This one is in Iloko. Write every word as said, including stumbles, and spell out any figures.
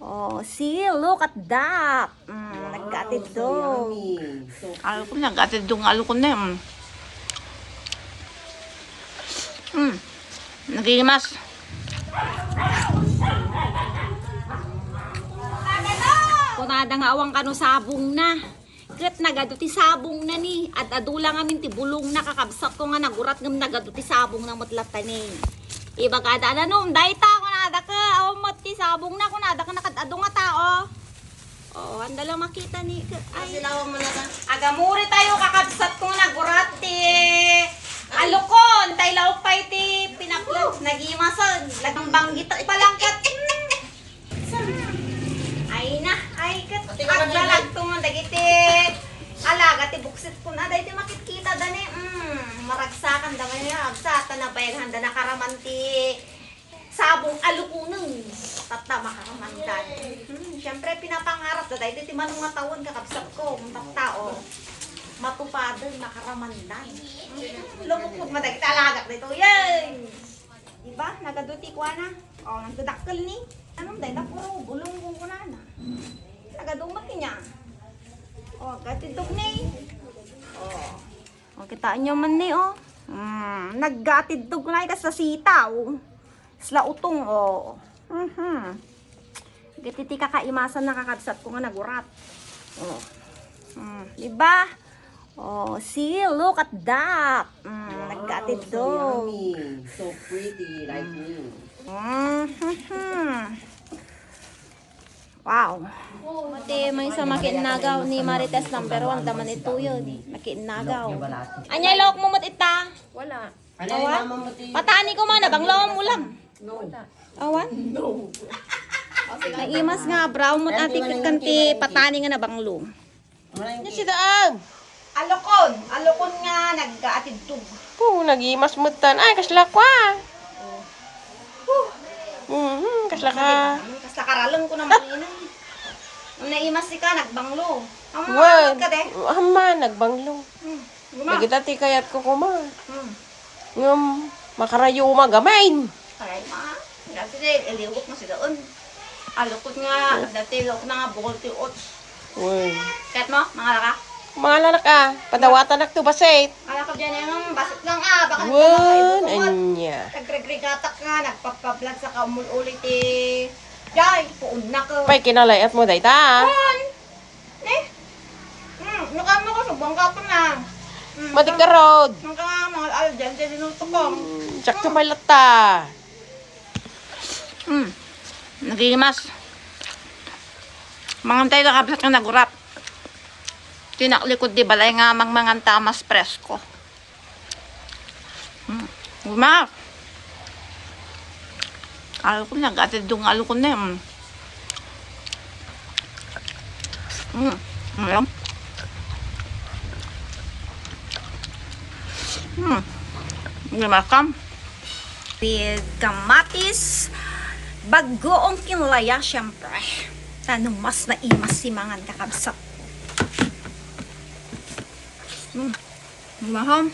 Oh, see, look at that. Mm, nagkatidog. Alukon, nagkatidog nga alukon na, mm. Mm, nagimas. Kunada nga awan kano sabongna. Ket nagadu ti sabongna ni. Ad-adu la ngamin ti bulongna, kakabsatko, nga nagurat ngem nagadu ti sabongna met latta ni. Ibagada, "Nanom dayta?" kunada ket, "Awan met ti sabongna," kunada ket, "Nakad-adu nga tao." Oo, anda la makita ni, ay. Silawan mo na lang. Agamuri tayo, kakabsatko, nga nagurat ti alukon. Tay laok pay ti pinaklo. Nagimasag. Lagang banggit. Ipalangkat. Ay na, ay ket aglalagto man dagiti alaga ti buksit kuna, daydi makitkita da ni, mm, maragsakan da man, agsa, ta nabayag handa nakaraman ti sabong alukunen. Tatta makaraman da. Hmm, siyempre, pinapangarap da daydi ti manong nga tawen, kakabsatko, tatta, o. Matupaden, makaraman da. Hmm, lumukmok man dagiti alagak dito, yay! Diba? Nagadu ti kuana. O, nagdadakkel ni. Anong dayta? Puro bulong kung kunana. Nagadu met niya. O, gatidog ni. O. O, kitaan nyo man ni, o. Mm, naggatidog na kas sitaw. Sla utong, o. Mhm. Iti ti kakaimasan, nakakabsat ko nga nagurat. O. Mm, diba? Oh, see, look at that. Mm, nagkatidog. So pretty, like me. Mhm. Wow. Mati, may sa makinnagaw ni Marites number one, daman ito yun. Makinnagaw. Anyay lawak mo mat ita? Wala. Awan? Patani ko man, abang lawak mo lang. Awan? Naimas nga, brown mo, ati, kan ti patani nga nabanglo. Ni si Daag. Alukon, alukon nga naggaatidtog. Pu, nagimas metten. Ay, kasla kwa. Mhm, kasla ka. Kasla karaleng ko naman ina. Naimas ka, nagbanglo. Ang mga ka de. Ama, nagbanglo. Hmm. Guma. Dagita ti kayat ko kuma. Hmm. Ngem, makarayo uma gamin. Aray, ma. Dati na, iliwak na sila, un. Alukot nga, dati lawak na nga bukol ti ots. Uy. Ket mo, mangalaka? Mangalaka, padawatanak to basit. Alaka diyan, eh, basit lang, ah, baka. Wen, anya. Nagregregatak nga, nagpapablan sa kaumul-uli ti. Jay, puunnak, eh. Pay, kinalayat mo, dayta. Wen. Eh? Hmm, nakano ka sa bangka pa na? Hmm, matik ka, Rod. Nang ka nga, mga aljan, kaya dinutok ko. Hmm, sakto pala ta. Hmm, nagimas. Mangantay ka, kabsat nga nagurat. Tinaklikod di balay nga mangmanganta mas presko. Hmm. Guma. Alukon, nagkatidog nga alukon na, mm. Mm. Alam. Mm. Gumakam. With kamatis, bagoong kinlaya, syempre. Tano mas naimas si mangan, kakabsat. Mm. Mahal.